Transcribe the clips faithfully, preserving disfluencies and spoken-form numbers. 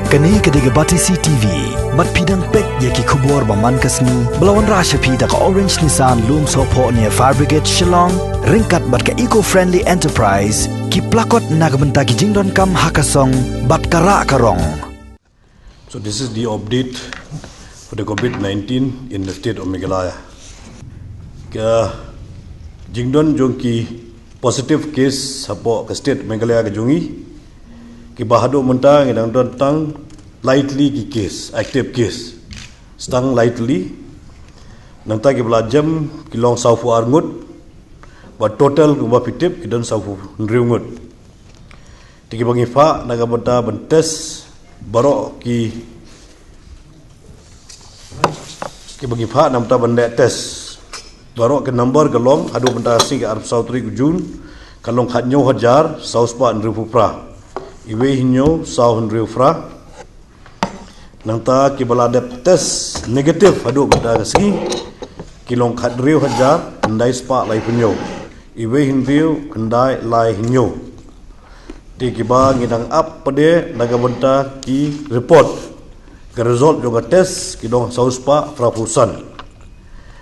Kane ka dei ka Batesi T V. Bad phi dang peit ïa ki khubor ba man ka sngi ba la wanrah sha phi da ka Orange Nissan Lumsohphoh near Fire Brigade Shillong, ryngkat bad ka Eco Friendly Enterprise, ki plakot na ka bynta ki jingdonkam ha ka song bad ka rah ka rong. So this is the update for the COVID nineteen in the state of Meghalaya. Ka jingdon jong ki positive case hapoh ka state Meghalaya ka jong ngi, kiba haduh mynta ngi dang don tang lai tylli ki case, active case. Tang lai tylli. Nangta kiba la jem ki long sawphew ar ngut. Bad total kumba phi tip ki don sawphew hynriew ngut. Te kiba ngi phah na ka bynta ban test baroh ki, kiba ngi phah na bynta ban leh test baroh ki number ka long, haduh mynta ka sngi ka arphew saw tarik u Jun, ka long khathynñiew hajar saw spah hynriewphew phra. Iwei hynñiew saw hynriew phra. Nangta kiba la dep test negative haduh mynta ka sngi, ki long khathynriew hajar khyndai spah laiphew hynñiew. Iwei hynriew khyndai lai hynñiew. Te kiba ngi dang ap pat de na ka bynta ki report, ka result jong ka test, ki long saw spah phraphew san.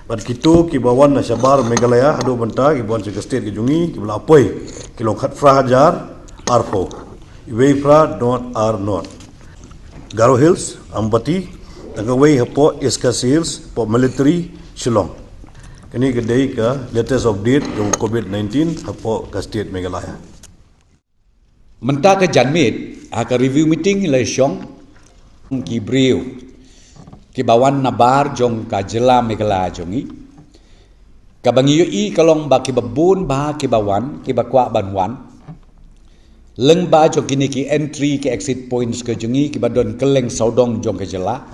Bad kito kiba wan na shabar Meghalaya haduh mynta, kiba wan sha ka state ka jong ngi, kiba la poi, ki long khatphra hajar arphew. Iwei phra nod ar nod. Garo Hills, Ampati, tang kawei hapoh East Khasi Hills, hapoh Military, Shillong. Kane ka dei ka latest update jong COVID nineteen hapoh ka state Meghalaya. Mynta ka janmiet, ha ka review meeting la shong ki briew kiba wan nabar jong ka jylla Meghalaya jong ngi. Kaba ngi ïohi ka long ba kiba bun bha kiba wan, kiba kwah ban wan. Lyngba jong kine ki entry ki exit points ka jong ngi kiba don kylleng sawdong jong ka jylla.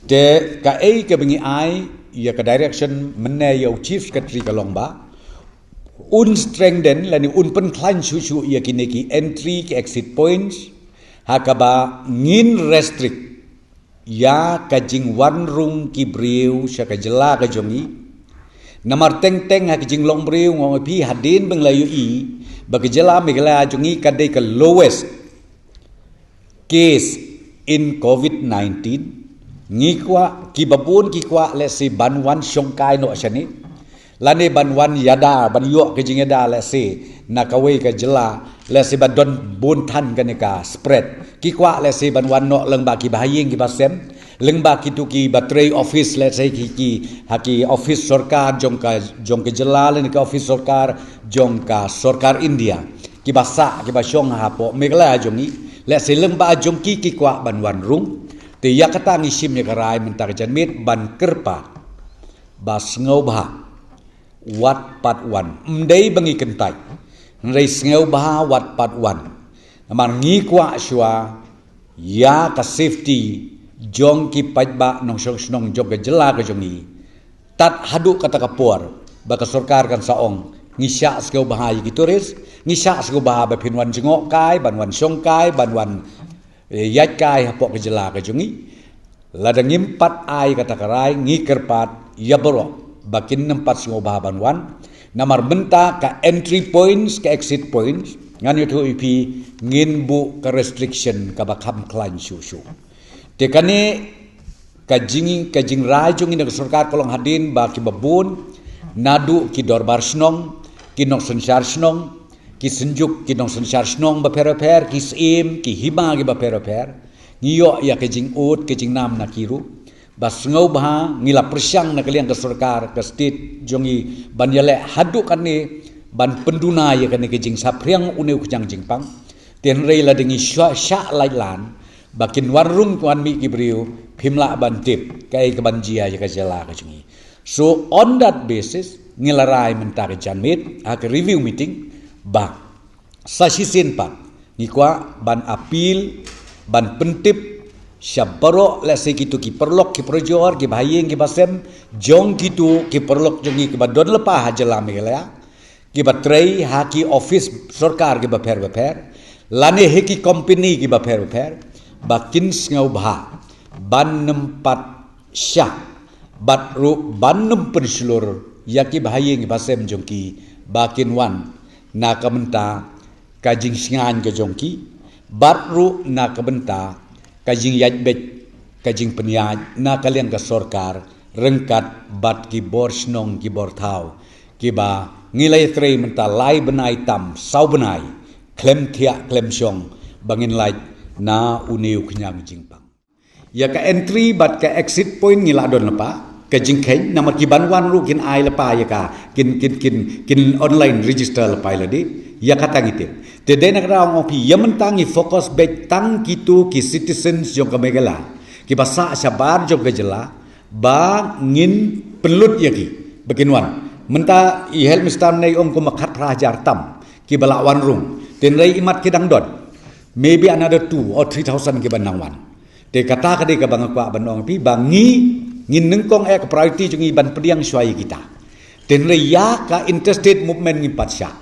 Te kaei kaba ngi ai ïa ka direction mynne ïa u Chief Secretary ka long ba un strengthen lane un pynkhlaiñ shuh shuh ïa kine ki entry ki exit points, ha kaba ngin restrict ïa ka jingwan rung ki briew sha ka jylla ka jong ngi. Namar teng teng ha ka jinglong briew, nga ong ïa phi, hadien ba ngi la ïohi ba ka jylla Meghalaya jong ngi ka dei ka lowest case in COVID nineteen. Ngi kwah, kiba bun ki kwah lehse ban wan shongkai noh shane, lane ban wan ïada, ban ïoh ka jingïada lehse na kawei ka jylla, lehse ba don bun than kane ka spread. Ki kwah lehse ban wan noh lyngba kiba ha ïing kiba sem, lyngba kito kiba trei office, lehse ki, ki, ha ki office sorkar jong ka, jong ka jylla lane ka office sorkar jong ka sorkar India, kiba sah, kiba shong hapoh Meghalaya jong ngi, lehse lyngba jong ki ki kwah ban wan rung. Te ïa kata ngi shim ïa ka rai mynta ka janmiet ban kyrpad ba sngewbha wat pat wan. Ym dei ba ngi kyntait, hynrei sngewbha wat pat wan. Namar ngi kwah shuwa ïa ka safety jong ki paidbah nongshong shnong jong ka jylla ka jong ngi. Tad haduh kata ka por ba ka sorkar kan sa ong, ngi shah sngewbha ïa ki tourist, ngi shah sngewbha ba phin wan jngoh kai, ban wan shongkai, ban wan, eh, ïaid kai hapoh ka jylla ka jong ngi. Lada ngim pat ai kata ka rai, ngi kyrpad ïa baroh ba kin nym pat sngewbha ban wan. Namar mynta ka entry points, ka exit points, ngan ïathuh ïa phi, ngin buh ka restriction kaba kham khlaiñ shuh shuh. Te kane ka jing, ka jingrai jong ngi na ka sorkar ka long hadien ba kiba bun, naduh ki dorbar shnong, ki nongsynshar shnong, ki synjuk ki nongsynshar shnong bapher bapher, ki syiem, ki hima kiba pher bapher, ngi ïoh ïa ka jingud, ka jingnam na ki ruh. Ba sngewbha, ngi la pyrshang na ka liang ka sorkar, ka state jong ngi ban ïaleh haduh katne ban pynduna ïa kane ka jingsaphriang une u khñiang jingpang. Te hynrei lada ngi shah, shah lait lan ba kin wan rung wan mih ki briew, phim lah ban tip kaei kaban jia ïa ka jylla ka jong ngi. So on that basis, ngi la rai mynta ka janmiet ha ka review meeting ba sa shisien pat ngi kwah ban appeal, ban pyntip sha baroh, lehse kito ki paralok ki parajor, kiba ha ïing kiba sem jong kito ki paralok jong ngi kiba don lypa ha jylla Meghalaya, kiba trei ha ki office sorkar kiba pher bapher, lane ha ki company kiba pher bapher, ba kin sngewbha ban nym pat shah, bad ruh ban nym pynshlur ïa kiba ha ïing kiba sem jong ki ba kin wan na ka bynta ka jingshngaiñ ka jong ki, bad ruh na ka bynta ka jingïaid beit, ka jingpynïaid na ka liang ka sorkar ryngkat bad ki bor shnong ki bor thaw, kiba ngi la ïatrei mynta lai bnai tam saw bnai, khlem thiah khlem shong, ba ngin lait na une u khñiang jingpang. Ïa ka entry bad ka exit point ngi la don lypa, ka jingkheiñ, namar ki ban wan ruh kin ai lypa ïa ka, kin, kin, kin, kin online register lypa ïa lade, ïa kata ngi tip. Te dei na kata ong phi, ïa mynta ngi focus beit tang kito ki citizens jong ka Meghalaya, kiba sah shabar jong ka jylla, ba ngin pynlut ïa ki ba kin wan. Mynta i health minister ne ong kumba khatphra hajar tam kiba la wan rung. Tynrai imat ki dang don, maybe another two or three thousand kiba nang wan. Te kata ka dei kaba nga kwah ban ong phi, ba ngi, ngin nyngkong eh ka priority jong ngi ban pdiang shuwa ïa kita. Tynrai ïa ka interstate movement ngim pat shah.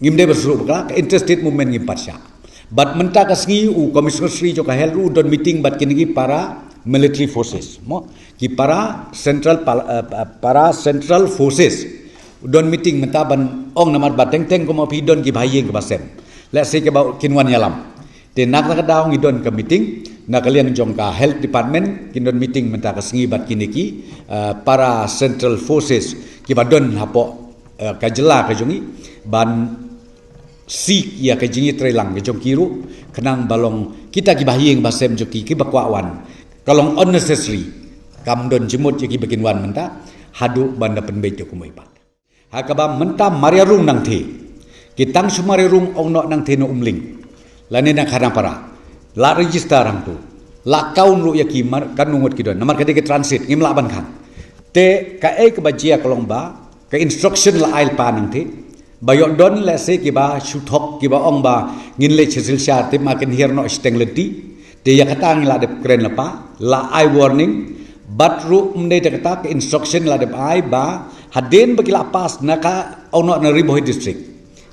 Ngim dei ban shu bakla, ka interstate movement ngim pat shah. Bad mynta ka sngi u Commissioner Sri jong ka Health ruh u don meeting bad kine ki para military forces, mo, ki para central pal-, eh, pa-, para central forces. U don meeting mynta ban ong, namar ba teng teng kumba phi don kiba ha ïing kiba sem. Let's say kiba kin wan ïalam. Te na kata ka daw ngi don ka meeting, na ka liang jong ka health department, kin don meeting mynta ka sngi bad kine ki, eh, para central forces kiba don hapoh, eh, ka jylla ka jong ngi, ban seek ïa ka jingïatreilang ka jong ki ruh, khnang ba long kita kiba ha ïing ba sem jong ki, kiba kwah wan, ka long unnecessary. Kam don jingmut ïa kiba kin wan mynta, haduh ban da pynbeit ïa kumwei pat. Ha kaba mynta mar ïa rung nangtei, ki tang shu mar ïa rung ong noh nangtei na Umling, lane na Khanapara, la register hangto, la count ruh ïa ki mar, katno ngut ki don, namar ka dei ka transit, ngim lah ban khang. Te kaei kaba jia ka long ba ka instruction la ai lypa nangtei, ba ïoh don, let's say, kiba shu thok, kiba ong ba ngin leit sha Silchar, tip ma kin hiar noh shiteng lynti. Te ïa kata ngi la dep kren lypa, la ai warning. Bad ruh ym dei tang kata, ka instruction la dep ai ba hadien ba ki la pass na ka, ong noh na Ri Bhoi district,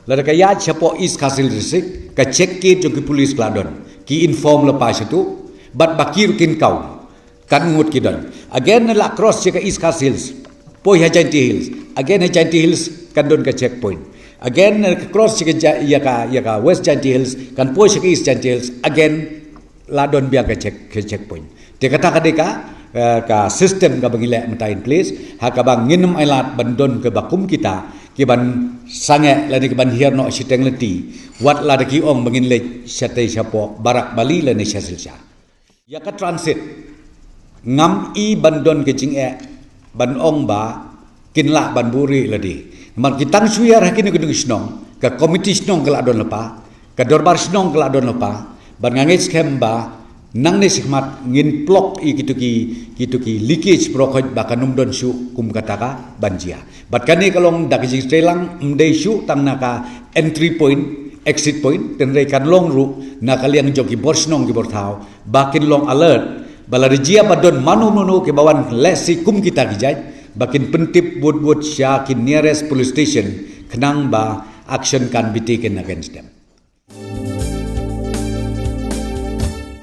lada ka ïaid shapoh East Khasi Hills district, ka check gate jong ki police ka la don, ki inform lypa shato, bad ba ki ruh kin count katno ngut ki don. Again, la cross sha ka East Khasi Hills, poi ha Jaintia Hills, again ha Jaintia Hills kan don ka checkpoint. Again, la cross sha ka Ja-, ïa ka, ïa ka West Jaintia Hills, kan poi sha ka East Jaintia Hills, again la don biang ka check, ka checkpoint. Te kata ka dei ka, eh, ka system kaba ngi leh mynta in place, ha kaba ngin ym ailad ban don kaba kum kita, kiban sangeh lane kiban hiar noh shiteng lynti, wat lada ki ong ba ngin leit shatei shapoh Barak Bali lane sha Silchar. Ïa ka transit, ngam i ban don ka jingeh ban ong ba kin lah ban buhrieh lade. Namar ki tang shu hiar ha kine ki shnong, ka komiti shnong ka la don lypa, ka dorbar shnong ka la don lypa, bad nga ngeit skhem ba nangne shakhmat ngin plug ïa kito ki, kito ki leakage baroh khoit ba kan ym don shuh kum kata kaban jia. Bad kane ka long da ka jingtreilang, ym dei shuh tang na ka entry point, exit point, tynrai kan long ruh na ka liang jong ki bor shnong ki bor thaw, ba kin long alert, ba lada jia ba don mano mano kiba wan lehse kum kita ki jait, ba kin pyntip bud bud sha ki nearest police station, khnang ba action can be taken against them.